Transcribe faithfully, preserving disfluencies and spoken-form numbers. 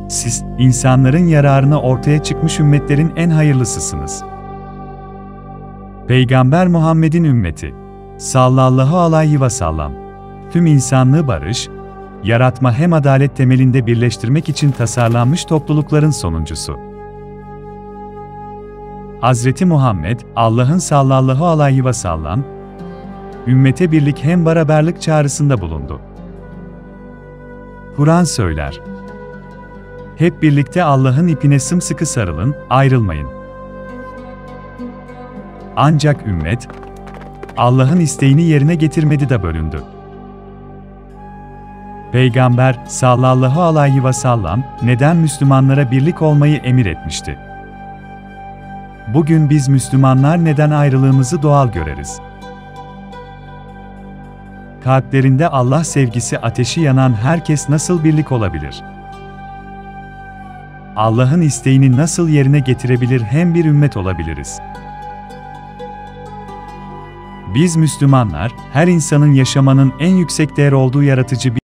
Siz, insanların yararına ortaya çıkmış ümmetlerin en hayırlısısınız. Peygamber Muhammed'in ümmeti, sallallahu aleyhi ve sellem, tüm insanlığı barış, yaratma hem adalet temelinde birleştirmek için tasarlanmış toplulukların sonuncusu. Hazreti Muhammed, Allah'ın sallallahu aleyhi ve sellem, ümmete birlik hem baraberlik çağrısında bulundu. Kur'an söyler: "Hep birlikte Allah'ın ipine sımsıkı sarılın, ayrılmayın." Ancak ümmet, Allah'ın isteğini yerine getirmedi de bölündü. Peygamber, sallallahu aleyhi ve sellem, neden Müslümanlara birlik olmayı emir etmişti? Bugün biz Müslümanlar neden ayrılığımızı doğal göreriz? Kalplerinde Allah sevgisi ateşi yanan herkes nasıl birlik olabilir? Allah'ın isteğini nasıl yerine getirebilir hem bir ümmet olabiliriz? Biz Müslümanlar, her insanın yaşamanın en yüksek değer olduğu yaratıcı bir